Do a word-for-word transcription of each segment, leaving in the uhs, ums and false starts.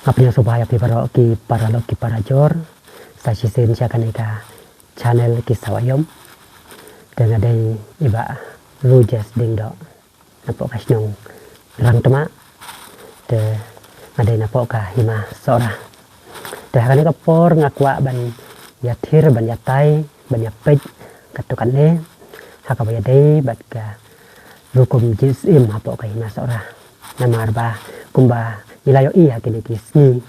Nga pdiang sngewbha ïa phi baroh ki paralok ki parajor, sa shisien sha kane ka channel Ki Sawa Ïom. Te nga dei i Bah Rogers Diengdoh, napoh ka shnong Rangtma. Te nga dei napoh ka Hima Sohra. Te ha kane ka por nga kwah ban ïathir, ban ïatai, ban ïapeit katto katne ha kaba ïadei bad ka rukom jied syiem hapoh ka Hima Sohra. Namar ba kumba ngi la ïohi ha kine ki sngi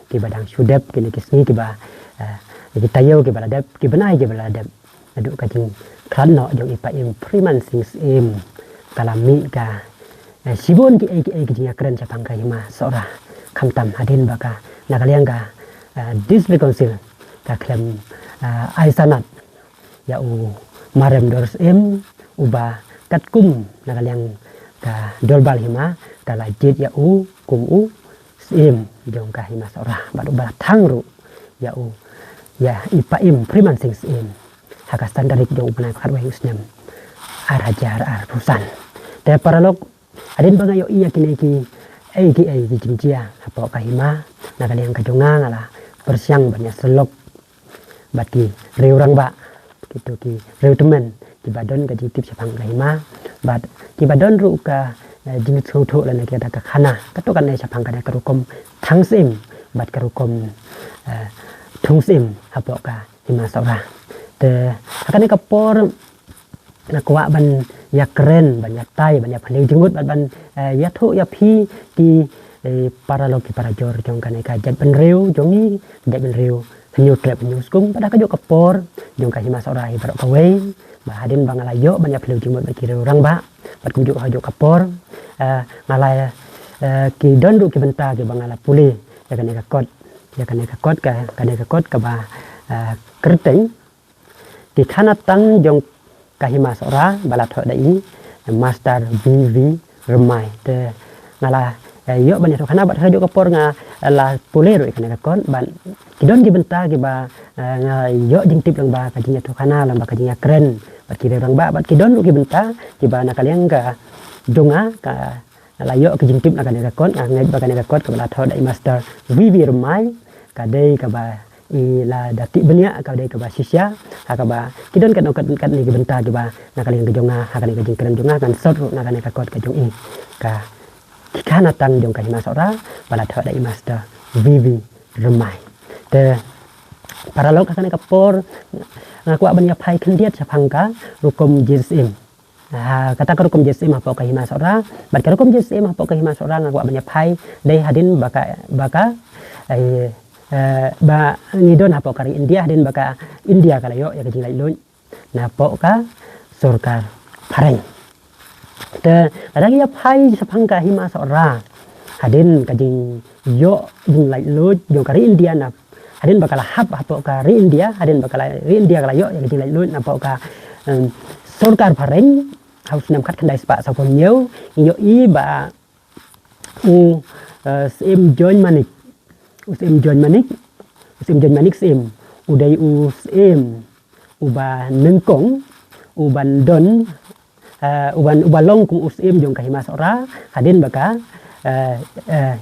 kiba dang shu dep, kine ki sngi kiba, eh, ki taïew kiba la dep, ki bnai kiba la dep, naduh ka jingkhlad noh jong i Paiem Freeman Sing Syiem ka la mih ka, eh, shibun kiei kiei ki jingïakren shaphang ka Hima Sohra. Khamtam hadien ba ka, na ka liang ka, eh, District Council ka khlem, eh, ai sanad ïa u Marem Dor Syiem, uba katkum na ka liang ka Dorbar Hima ka la jied ïa u kum u Syiem jong ka Hima Sohra, bad uba la thang ruh ïa u, ïa i Paiem Freeman Sing Syiem ha ka san tarik jong u bnai ba khatwei u snem ar hajar arphew san. Te paralok, hadien ba nga ïohi ïa kine kiei kiei ki jingjia hapoh ka hima, na ka liang ka jong nga, nga la pyrshang ban ïasyllok bad ki riew rangbah, kito ki riew tymmen kiba don ka jingtip shaphang ka hima, bad kiba don ruh ka, eh, jingsngewthuh lane kita ka khana katto katne shaphang kane ka rukom thang syiem bad ka rukom, eh, thung syiem hapoh ka Hima Sohra. Te ha kane ka por nga kwah ban ïakren, ban ïatai, ban ïaphylliew jingmut, ban, ban, eh, ïathuh ïa phi ki, eh, paralok ki parajor jong kane ka jaitbynriew jong ngi, jaitbynriew Hynñiewtrep Hynñiewskum, bad ha kajuh ka por jong ka Hima Sohra hi baroh kawei. Ba hadien ba nga la ïoh ban ïaphylliew jingmut bad ki riew rangbah, bad kumjuh ha kajuh ka por, eh, nga la, eh, ki don ruh ki bynta kiba nga la pule ïa kane ka kot, ïa kane ka kot ka, kane ka kot kaba, eh, kyrteng Ki Khana Tang jong ka Hima Sohra, ba la thoh da i Master V V Rymai. Te nga la, eh, ïoh ban ïathuh khana, bad ha kajuh ka por nga la pule ruh ïa kane ka kot, bad ki don ki bynta kiba, eh, nga ïoh jingtip lyngba ka jingïathuh khana, lyngba ka jingïakren bad ki riew rangbah, bad ki don ruh ki bynta kiba na ka liang ka jong nga, ka la ïoh ka jingtip na kane ka kot, nga ngeit ba kane ka kot kaba la thoh da i Master V V Rymai ka dei kaba i la da tip bniah, ka dei kaba shisha ha kaba ki don katno katne ki bynta kiba na ka liang ka jong nga, ha kane ka jingkren jong nga, kan sot ruh na kane ka kot ka jong i, ka Ki Khana Tang jong ka Hima Sohra, ba la thoh da i Master V V Rymai. Te paralok, ha kane ka por nga kwah ban ïaphai khyndiat shaphang ka rukom jied syiem. Ha, kata ka rukom jied syiem hapoh ka Hima Sohra, bad ka rukom jied syiem hapoh ka Hima Sohra nga kwah ban ïaphai dei hadien ba ka, ba ka, eh, eh, ba ngi don hapoh ka ri India, hadien ba ka India ka la ïoh ïa ka jinglaitluid napoh ka sorkar phareng. Te lada ngi ïaphai shaphang ka Hima Sohra, hadien ka jingïoh jinglaitluid jong ka ri India na, hadien ba ka la hap hapoh ka ri India, hadien ba ka la, ri India ka la ïoh ïa ka jinglaitluid napoh ka, em, sorkar phareng ha u snem khatkhyndai spah sawphew hynñiew, ngi ïohi ba u, eh, Syiem Join Manik, u Syiem Join Manik, u Syiem Join Manik Syiem, u dei u syiem uba nyngkong uban don, eh, uban, uba long kum u syiem jong ka Hima Sohra, hadien ba ka, eh, eh,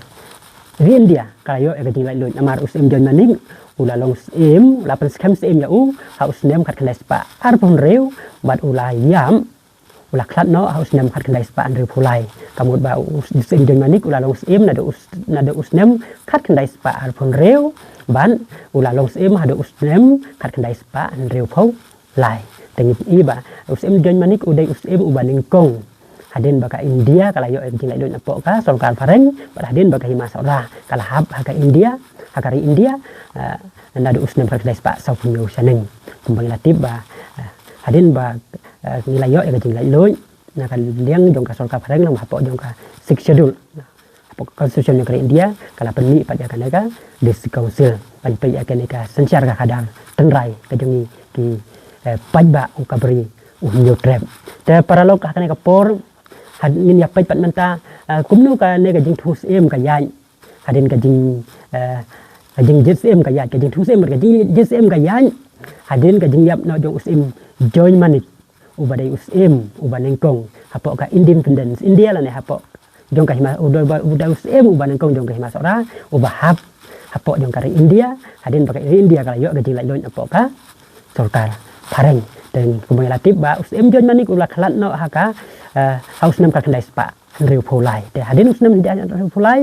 ri India ka la ïoh ïa ka jinglaitluid. Namar u Syiem Join Manik u la long syiem, u la pynskhem syiem ïa u ha u snem khatkhyndai spah arphew hynriew, bad u la ïap, u la khlad noh ha u snem khatkhyndai spah hynriewphew lai. Ka mut ba u Syiem Join Manik u la long syiem naduh u s-, naduh u snem khatkhyndai spah arphew hynriew, bad u la long syiem haduh u snem khatkhyndai spah hynriewphew lai. Te ngi i ba u Syiem Join Manik u dei u syiem uba nyngkong hadien ba ka India ka la ïoh ïa ka jinglaitluid napoh ka sorkar phareng, bad hadien ba ka Hima Sohra ka la hap ha ka India, ha ka ri India, eh, naduh u snem khatkhyndai spah sawphew hynñiew shaneng. Kumba ngi la tip ba, eh, hadien ba, eh, ngi la ïoh ïa ka jinglaitluid na ka liang jong ka sorkar phareng, lyngba hapoh jong ka Sixth Schedule, hapoh ka Constitution jong ka ri India, ka la pynmih pat ïa kane ka District Council ban peit ïa kane ka synshar ka khadar tynrai ka jong ngi ki, eh, paidbah u Kabri u Hynñiewtrep. Te paralok, ha kane ka por ngin ïa peit pat mynta, eh, kumno kane ka jingthung syiem ka ïaid, hadien ka jing, eh, ka jingjied syiem ka ïaid, ka jingthung syiem, ka jingjied syiem ka ïaid, hadien ka jingïap noh jong u Syiem Join Manik, uba dei u syiem uba nyngkong hapoh ka independence India lane hapoh jong ka hima, u dei ba, u dei u Syiem uba nyngkong jong ka hima Sohra uba hap hapoh jong ka ri India, hadien ba ka ri India ka la ïoh ka jinglaitluid napoh ka sorkar phareng. Te kumba ngi la tip ba u Syiem Join Manik u la khlad noh ha ka, eh, ha u snem khatkhyndai spah hynriewphew lai. Te hadien u snem khatkhyndai spah hynriewphew lai,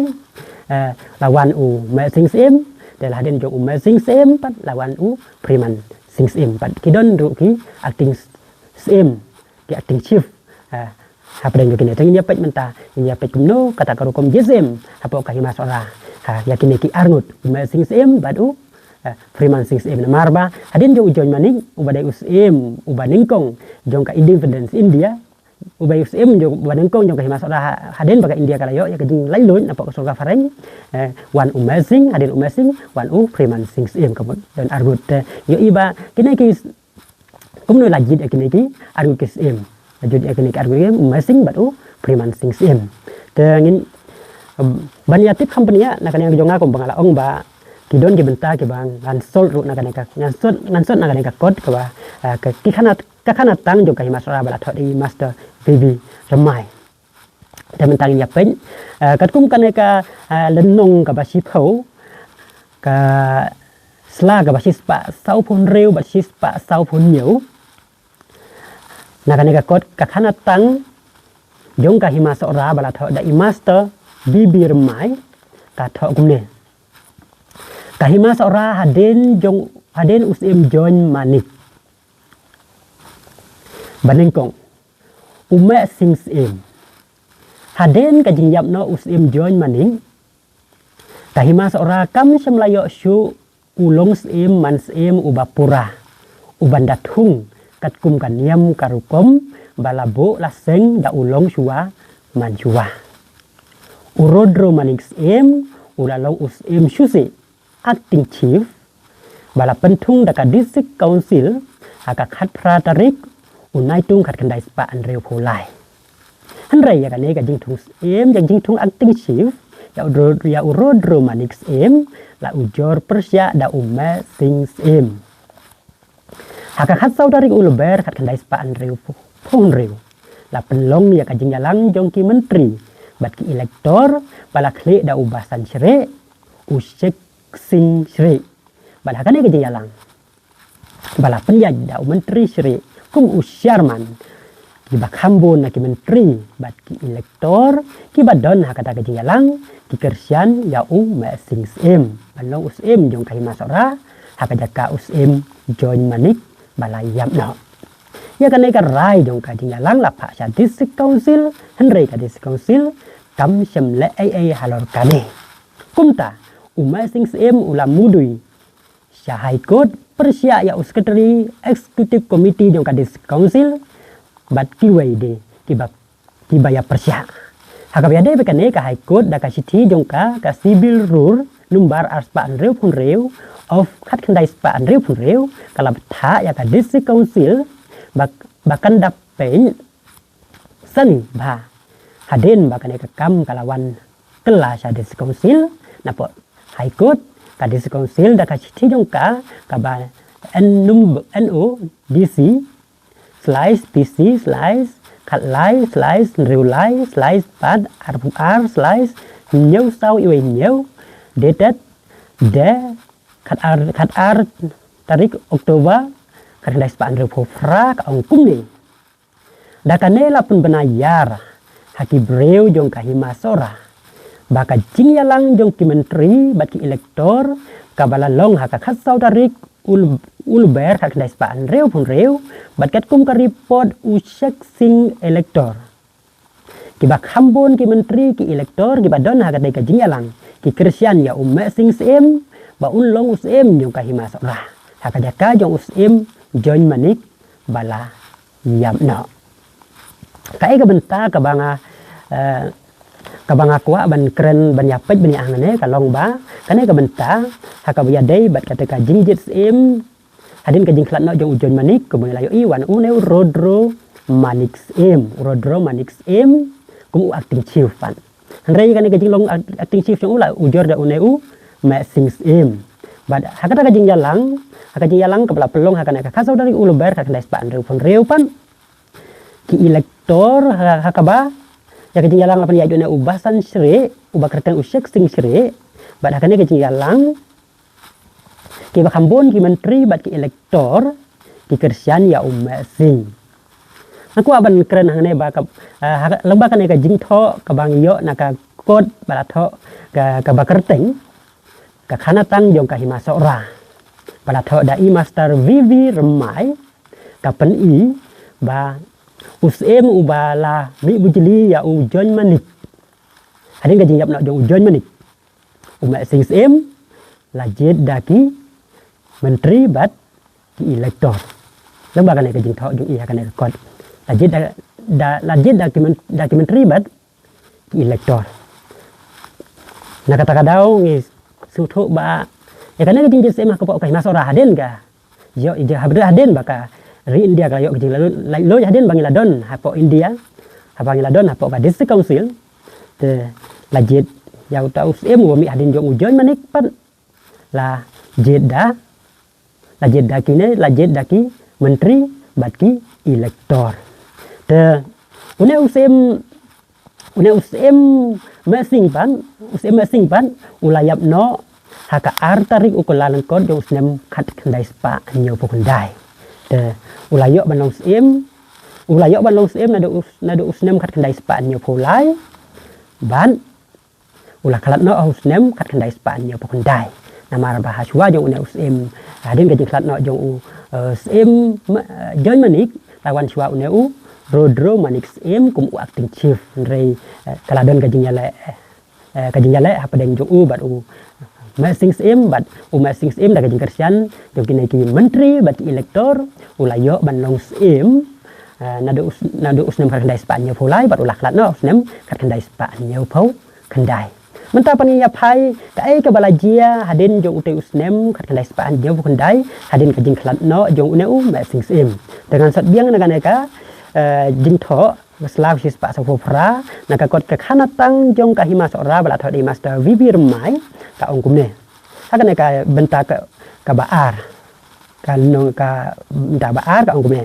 eh, la wan u Mehsing Syiem, te la hadien jong u Mehsing Syiem pat la wan u Freeman Sing Syiem pat. Ki don ruh ki acting Syiem, ki acting chief. Eh, hapdeng jong kine te ngin ïa peit mynta, ngin ïa peit kumno kata ka rukom jied Syiem hapoh ka hima Sohra. Ha, ïa kine ki arngut, u Mehsing Syiem bad u, eh, Freeman Sing Syiem, namar ba hadien jong u Join Manik uba dei u Syiem uba nyngkong jong ka independence India, uba dei u Syiem jong, uba nyngkong jong ka hima Sohra ha-, hadien ba ka India ka la ïoh ïa ka jinglaitluid napoh ka sorkar phareng, eh, wan u Mehsing, hadien u Mehsing wan u Freeman Sing Syiem, ka mut don arngut. Te ïohi ba kine ki, kumno la jied ïa kine ki arngut ki Syiem. La jied ïa kine ki arngut ki Syiem, u Mehsing bad u Freeman Sing Syiem. Te ngin, em, ban ïa tip kham bniah na kane ka jong nga, kumba nga la ong ba ki don ki bynta kiba ngan sot ruh na kane ka, ngan sot, ngan sot na kane ka kot kaba, eh, ka, ki khana, ka khana tang jong ka hima Sohra ba la thoh da i Master B B Rymbai. Te mynta ngin ïa peit, eh, katkum kane ka, eh, lynnong kaba shiphew, ka sla kaba shispah sawphew hynriew bad shispah sawphew hynñiew. Na kane ka kot, ka khana tang jong ka hima Sohra ba la thoh da i Master B B Rymbai ka thoh kumne: Ka hima Sohra hadien jong, hadien u Syiem Join Manik ba nyngkong, u Mehsing Syiem. Hadien ka jingïap noh u Syiem Join Manik, ka hima Sohra kam shym la ïoh shuh u long Syiem man Syiem uba pura, uban da thung katkum ka niam ka rukom ba la buh la seng da u longshuwa manshuwa. U Rudra Manik Syiem u la long u Syiem shisha, acting chief, ba la pynthung da ka District Council ha ka khatphra tarik u Naitung khatkhyndai spah hynriewphew lai. Hynrei ïa kane ka jingthung Syiem, ïa ka jingthung acting chief ïa u Ro-, ïa u Rudra Manik Syiem la ujor pyrshah da u Mehsing Syiem. Ha ka khatsaw tarik u Lber khatkhyndai spah hynriewphew hynriew, la pynlong ïa ka jingïalang jong ki myntri bad ki elector ba la khlieh da u Basan Shree, u Shekhar Singh Shree. Bad ha kane ka jingïalang ba la pynïaid da u Myntri Shree kum u chairman, kiba kham bun na ki myntri bad ki elector kiba don ha kata ka jingïalang ki kyrshan ïa u Mehsing Syiem ban long u Syiem jong ka hima Sohra ha ka jaka u Syiem Join Manik ba la ïap noh. Ïa kane ka rai jong ka jingïalang la phah sha District Council, hynrei ka District Council kam shym leh ei ei halor kane. Kumta u Mehsing Syiem u la mudui sha High Court pyrshah ïa u Secretary Executive Committee jong ka District Council bad kiwei de kiba, kiba ïa pyrshah. Ha kaba ïadei bad kane, ka High Court da ka shithi jong ka, ka Civil Rule number arspah hynriewphew hynriew of khatkhyndai spah hynriewphew hynriew ka la bthah ïa ka District Council ba, ba kan da pynsan bha hadien ba kane ka kam ka la wan kylla sha District Council napoh High Court. Ka District Council da ka shithi jong ka kaba N num-, N O D C slash P C slash khatlai slash hynriewlai slash pat arphew ar slash hynñiewsaw iwei hynñiew, dated de khatar, khatar tarik October khatkhyndai spah hynriewphew phra, ka ong kumne: Da kane la pynbna ïar ha ki briew jong ka hima Sohra ba ka jingïalang jong ki myntri bad ki elector kaba la long ha ka khatsaw tarik u Lber khatkhyndai spah hynriewphew hynriew bad katkum ka report u Shekhar Singh, elector, kiba kham bun ki myntri, ki elector kiba don ha katei ka jingïalang ki kyrshan ïa u Mehsing Syiem ba un long u Syiem jong ka hima Sohra ha ka jaka jong u Syiem Join Manik ba la ïap noh. Kaei ka bynta kaba nga, eh, kaba nga kwah ban kren ban ïa peit bniah hangne ka long ba kane ka bynta ha kaba ïadei bad kata ka jingjied Syiem hadien ka jingkhlad noh jong u Join Manik, kumba ngi la ïohi, wan une u Rudra Manik Syiem, u Rudra Manik Syiem kum u acting chief pat. Hynrei kane ka jinglong act-, acting chief jong u la ujor da une u Mehsing Syiem. Bad ha kata ka jingïalang, ha ka jingïalang kaba la pynlong ha kane ka khatsaw tarik u Lber khatkhyndai spah hynriewphew hynriew pat, ki elector ha, ha kaba Ïa ka jingïalang la pynïaid da une u Basan Shree, uba kyrteng u Shek Sing Shree, bad ha kane ka jingïalang, kiba kham bun ki myntri bad ki elector ki kyrshan ïa u Mehsing. Nga kwah ban kren hangne ba ka, eh, ha, lyngba kane ka jingthoh kaba ngi ïoh na ka kot ba la thoh ka, kaba kyrteng Ka Khanatang jong ka Hima Sohra, ba la thoh da i Master V V Rymbai, ka pyni ba u Syiem uba la mih bujli ïa u Joy Manik. Hadien ka jingïap noh jong u Joy Manik, u Mehsing Syiem la jied da ki myntri bad ki elector. Lyngba kane ka jingthoh jong i ha kane ka kot, la jied da, da, la jied da ki myn-, da ki myntri bad ki elector. Na kata ka daw ngi sngewthuh ba ïa kane ka jingjied Syiem ha ka pdeng ka Hima Sohra hadien ka, ïoh, ïoh, hadien, hadien ba ka ri India ka la ïoh ka jinglaitluid, hadien ba ngi la don hapoh India, haba ngi la don hapoh ka District Council, te la jied ïa uta u Syiem uba mih hadien jong u Joy Manik pat, la jied da, la jied da kine, la jied da ki myntri bad ki elector. Te une u Syiem, une u Syiem Mehsing pat, u Syiem Mehsing pat u la ïap noh ha ka ar tarik u Kyllalyngkot jong u snem khatkhyndai spah hynñiewphew khyndai. Te u la ïoh ban long Syiem, u la ïoh ban long Syiem naduh u, naduh u snem khatkhyndai spah hynñiewphew lai, bad u la khlad noh ha u snem khatkhyndai spah hynñiewphew khyndai. Namar ba hashwa jong une u Syiem, hadien ka jingkhlad noh jong u, eh, Syiem Ma-, eh, Joy Manik, la wan shwa une u Rudra Manik Syiem kum u acting chief. Hynrei, eh, ka la don ka jingïaleh, eh, ka jingïaleh hapdeng jong u bad u Mehsing Syiem, bad u Mehsing Syiem da ka jingkyrshan jong kine ki myntri bad ki elector, u la ïoh ban long Syiem, eh, naduh u s-, naduh u snem khatkhyndai spah hynñiewphew lai bad u la khlad noh ha u snem khatkhyndai spah hynñiewphew khyndai. Mynta pat ngin ïa phai kaei kaba la jia hadien jong utei u snem khatkhyndai spah hynñiewphew khyndai, hadien ka jingkhlad noh jong une u Mehsing Syiem. Te ngan sot biang na kane ka, eh, jingthoh, ka sla shispah sawphew phra, na ka kot Ka Khanatang jong ka Hima Sohra ba la thoh da i Master V V Rymbai, ka ong kumne. Ha kane ka bynta ka, kaba ar. Ka nong ka bynta ba ar ka ong kumne.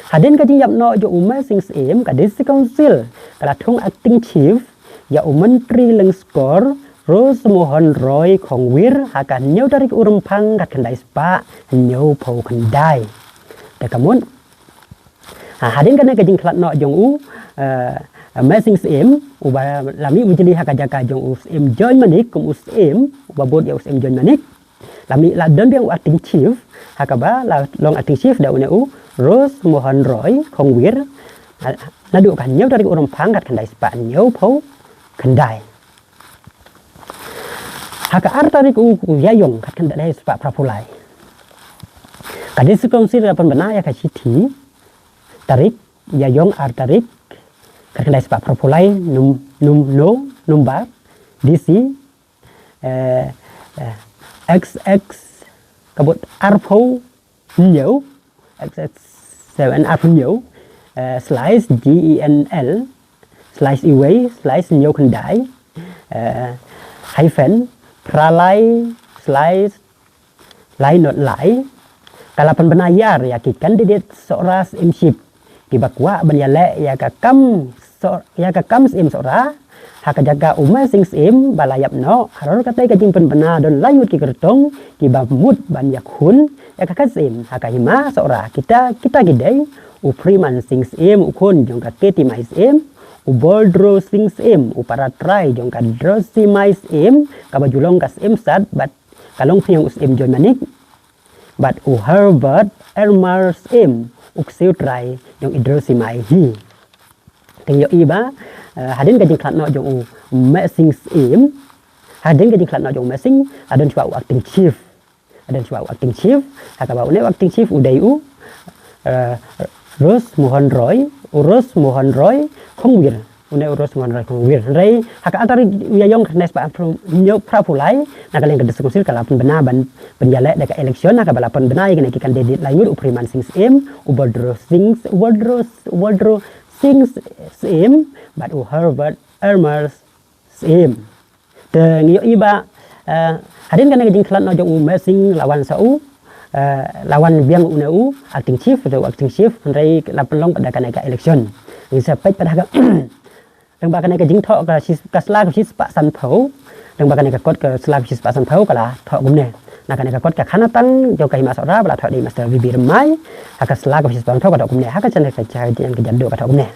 Hadien ka jingïap noh jong u Mehsing Syiem, ka District Council ka la thung acting chief ïa u Myntri Lyngskor Rose Mohan Roy Khongwir ha ka hynñiew tarik u Rymphang khatkhyndai spah hynñiewphew khyndai. Te ka mut, ha, hadien kane ka jingkhlad noh jong u, eh, Mehsing Syiem, uba la mih bujli ha ka jaka jong u Syiem Joy Manik kum u Syiem uba bud ïa u Syiem Joy Manik. La mih, la don biang u acting chief, ha kaba la long acting chief da une u Rose Mohan Roy Khongwir, ha, naduh ka hynñiew tarik u Rymphang khatkhyndai spah hynñiewphew khyndai. Ha ka ar tarik u, u Ïaïong khatkhyndai spah phraphew lai, ka District Council ka pynbna ïa ka shithi tarik Ïaïong ar tarik khatkhyndai spah phraphew lai, num, num, no, number D C, eh, eh, X X, ka bud arphew hynñiew, X X seven arphew hynñiew, eh, slash G E N L, slash iwei, slash hynñiew khyndai, eh, hyphen, phra lai, slash lai not lai, ka la pynbna ïar ïa ki candidate Sohra Syiemship kiba kwah ban ïaleh ïa ka kam Soh-, ïa ka kam Syiem Sohra ha ka jaka u Mehsing Syiem ba la ïap noh. Halor katei ka jingpynbna don lai ngut ki kyrtong kiba mut ban ïakhun ïa ka khet Syiem ha ka Hima Sohra. Kita, kita ki dei u Phriman Sing Syiem, u khun jong ka Keti Mai Syiem, u Boldro Sing Syiem, u para trai jong ka Drosi Mai Syiem kaba ju long ka Syiem Sat bad ka longphniang u Syiem Joy Manik, bad u Herbert Elmer Syiem, u ksiew trai jong i Drosi Mai hi. Te ngi ïohi ba, eh, hadien ka jingkhlad noh jong u Mehsing Syiem, hadien ka jingkhlad noh jong u Mehsing, la don shuwa u acting chief. La don shuwa u acting chief, ha kaba une u acting chief u dei u, eh, Rose Mohan Roy, u Rose Mohan Roy Khongwir. Une u Rose Mohan Roy Khongwir. Hynrei ha ka ar tarik u Ïaïong khatkhyndai spah hynñiew phraphew lai, na ka liang ka District Council ka la pynbna ban pynïaleh da ka election, ha kaba la pynbna ïa kine ki candidate lai ngut, u Phriman Sing Syiem, u Boldro Sing, Boldro, Boldro Sing Syiem, bad u Herbert Elmer Syiem. Te ngi ïohi ba, eh, hadien kane ka jingkhlad noh jong u Mehsing la wan sa u, eh, la wan biang une u acting chief, u acting chief, hynrei la pynlong pat da kane ka election. Ngi sa peit pat ha ka, Tang ba kane ka jingthoh ka shi, ka sla ka shispah sanphew. Tang ba kane ka kot ka sla ka shispah sanphew ka la thoh kumne. Na kane ka kot ka khana tang jong ka Hima Sohra ba la thoh da i Master V B Rymbai. Ha ka sla ka shispah sanphew ka thoh kumne. Ha ka channel ka cha ka jingïadei ka thoh kumne.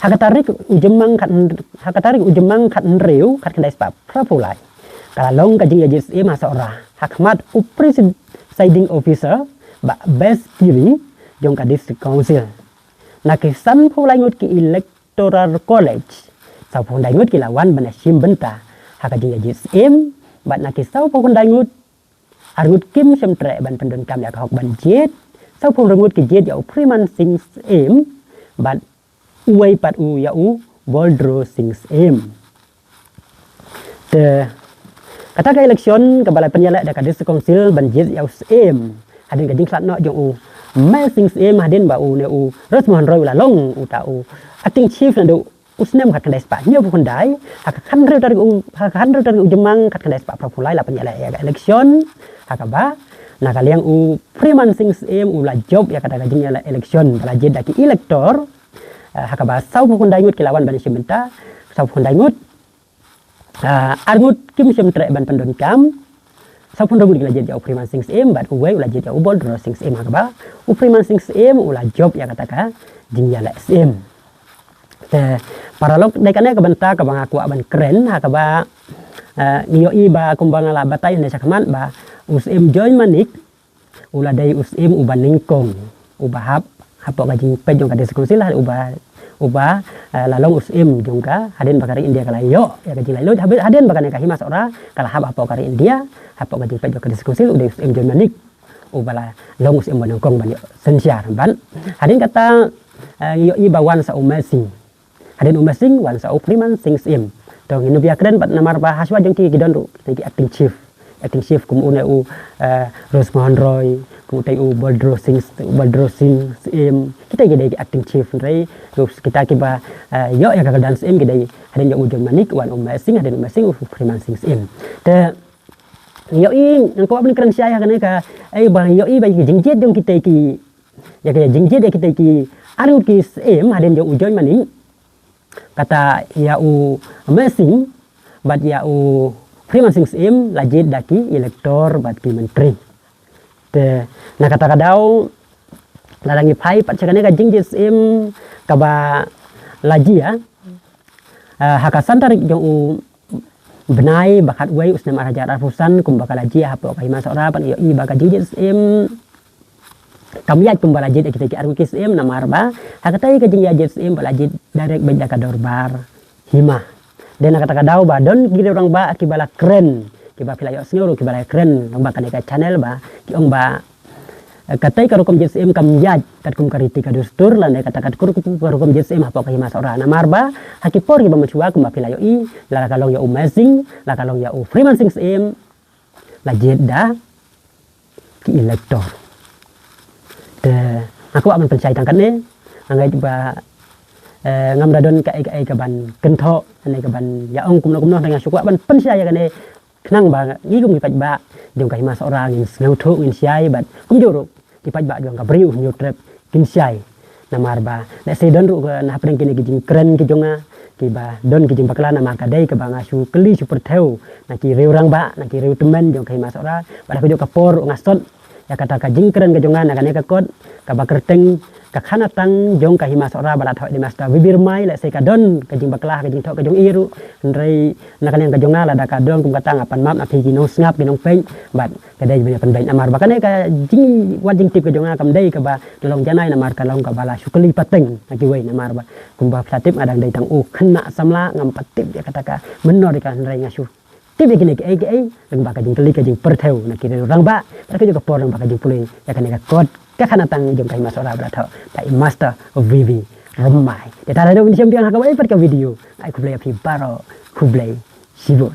Ha ka tarik u Jymmang khat, ha ka tarik u Jymmang khathynriew khatkhyndai spah phraphew lai, ka la long ka jingïajied syiem ha Sohra ha khmat u presiding officer Bah Beskiri jong ka District Council. Na ki sanphew lai ngut ki electoral college, sawphew khyndai ngut ki la wan ban ïashim bynta ha ka jingïajied syiem, bad na ki sawphew khyndai ngut, arngut kim shym treh ban pyndonkam ïa ka hok ban jied, sawphew hynriew ngut ki jied ïa u Freeman Singh Syiem, bad uwei pat u ïa u Boldro Singh Syiem. Te kata ka election kaba la pynïaleh da ka District Council ban jied ïa u Syiem, hadien ka jingkhlad noh jong u Meh Singh Syiem, hadien ba une u Rose Mohan Roy u la long uta u acting chief naduh u snem khatkhyndai spah hynñiewphew khyndai, ha ka khathynriew tarik u, ha ka khathynriew tarik u Jymmang khatkhyndai spah phraphew lai la pynïaleh ïa ka election. Ha kaba na ka liang u Freeman Singh Syiem u la jop ïa kata ka jingïaleh election ba la jied da ki elector. Eh, ha kaba sawphew khyndai ngut ki la wan ban ïashim bynta, sawphew khyndai ngut. Ah, arngut kim shym treh ban pyndonkam. Sawphew hynriew ngut ki la jied ïa u Freeman Singh Syiem, bad uwei u la jied ïa u Boldro Singh Syiem. Ha kaba u Freeman Singh Syiem u la jop ïa kata ka jingïaleh syiem. Te paralok, dei kane ka bynta kaba nga kwah ban kren, ha kaba, eh, ngi ïohi ba kumba nga la batai hynne shakhmat ba u Syiem Joy Manik u la dei u Syiem uba nyngkong, uba hap hapoh ka jingpeit jong ka District Council, uba, uba, eh, la long u Syiem jong ka, hadien ba ka ri India ka la ïoh ïa ka jinglaitluid, hadien ba kane ka Hima Sohra ka la hap hapoh ka ri India, hapoh ka jingpeit jong ka District Council, u dei u Syiem Joy Manik uba la long u Syiem uba nyngkong ban ïoh synshar. Bad hadien kata, eh, ngi ïohi ba wan sa u Meh Singh. Hadien u Meh Singh wan sa u Freeman Singh Syiem. To ngin ym ïakren pat namar ba hashwa jong ki ki don ruh ki acting chief. Acting chief kum une u, eh, Rose Mohan Roy, kum utei u Boldro Singh, Boldro Singh Syiem. Kita ki dei ki acting chief, hynrei ruh kita kiba, eh, ïoh ïa ka kyrdan Syiem ki dei, hadien jong u Joy Manik wan u Meh Singh, hadien u Meh Singh u Freeman Singh Syiem. Te ïohi, nga kwah ban kren shai ha kane ka, eh, ba ïohi ba ki jingjied jong kita ki, ïa ka jingjied ïa kita ki arngut ki Syiem, hadien jong u Joy Manik, kata ïa u Meh Singh bad ïa u Freeman Singh Syiem la jied da ki elector bad ki myntri. Te na kata ka daw lada ngi phai pat sha kane ka jingjied syiem kaba la jia, eh, ha ka san tarik jong u bnai ba khatwei u snem ar hajar arphew san, kumba ka la jia hapoh ka Hima Sohra, ban ïohi ba ka jingjied syiem kam ïaid kumba la jied ïa kita ki arngut ki Syiem, namar ba ha kata ka jingïajied syiem ba la jied direct beit da ka dorbar hima. Dei na kata ka daw ba don ki riew rangbah kiba la kren, kiba phi la ïohsngew ruh kiba la kren lyngba kane ka channel ba ki ong ba, eh, kata ka rukom jied syiem kam ïaid katkum ka riti ka dustur lane kata ka rukom jied syiem hapoh ka Hima Sohra, namar ba ha ki por kiba mynshuwa kumba phi la ïohi, la ka long ïa u Meh Singh, la ka long ïa u Freeman Singh Syiem, la jied da ki elector. Te nga kwah ban pynshai tang katne, nga ngeit ba, eh, ngam da don kaei kaei kaban kynthoh ne kaban ïa ong kumno kumno, te nga shu kwah ban pynshai ïa kane khnang ba ngi kum ki paidbah jong ka Hima Sohra ngin sngewthuh, ngin shai, bad kumjuh ruh ki paidbah jong ka Bri u Hynñiewtrep kin shai. Namar ba lehse don ruh ka na hapdeng kine ki jingkren ki jong nga kiba don ki jingbakla, namar ka dei kaba nga shu kylli shu pyrthew na ki riew rangbah, na ki riew tymmen jong ka Hima Sohra, bad ha kajuh ka por ruh nga sot ïa kata ka jingkren ka jong nga na kane ka kot kaba kyrteng ka khana tang jong ka Hima Sohra ba la thoh da i Master V B Rymbai. Lehse ka don ka jingbakla ka jingthoh ka jong i ruh, hynrei na ka liang ka jong nga lada ka don kum kata nga pan map na phi ki nongsngap ki nongpeit, bad ka dei ban ïa pynbeit namar ba kane ka jingwad jingtip ka jong nga kam dei kaba la long janai, namar ka long kaba la shu kylli pateng na kiwei, namar ba kumba phi la tip nga dang dei tang u khynnah samla, ngam pat tip ïa kata ka mynnor ïa ka, hynrei nga shu tip ïa kine kiei kiei lyngba ka jingkylli ka jingpyrthew na ki riew rangbah, bad ka juh ka por lyngba ka jingpule ïa kane ka kot ka khana tang jong ka Hima Sohra ba la thoh da i Master V B Rymbai. Te ta la dei ban ïashem biang ha kawei pat ka video. Ai khublei ïa phi baroh, khublei shibun.